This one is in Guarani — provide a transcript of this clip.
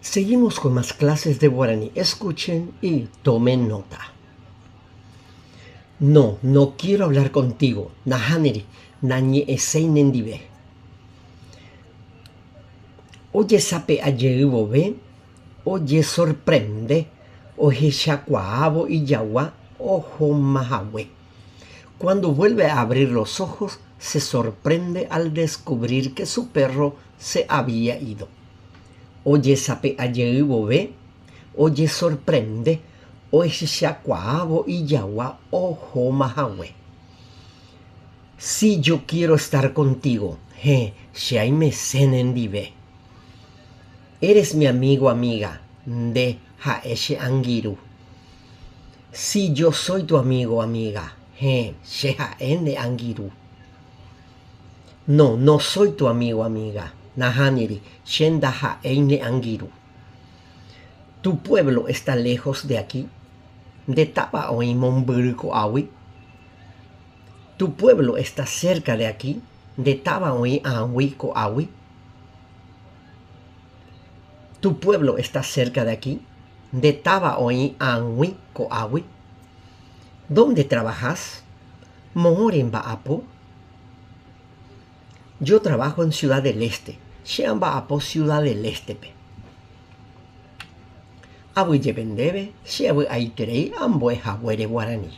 Seguimos con más clases de guaraní. Escuchen y tomen nota. No, no quiero hablar contigo. Nahániri, nañe'ẽséi nendive. Ojesape'a jey vove, ojesorprende ohechakuaávo ijagua ohomahague. Cuando vuelve a abrir los ojos, se sorprende al descubrir que su perro se había ido. Ojesape'a jey vove, ojesorprende ohechakuaávo ijagua ohomahague. Sí, yo quiero estar contigo. Héẽ, che aimese nendive. Eres mi amigo, amiga. Nde ha'e che angirũ. Sí, yo soy tu amigo, amiga. Héẽ, che ha'e ne angirũ. No, no soy tu amigo, amiga. Nahániri, che ndaha'éi ne angirũ. Tu pueblo está lejos de aquí. Nde táva oĩ mombyry ko'águi. Tu pueblo está cerca de aquí. Nde táva oĩ ag̃ui ko'águi. Tu pueblo está cerca de aquí. Nde táva oĩ ag̃ui ko'águi. Dónde trabajas? Moõ remba'apo? Yo trabajo en Ciudad del Este. Che amba'apo Ciudad del Este-pe. Aguyjeve ndéve, che avy'aiterei ambo'ehaguére guarani.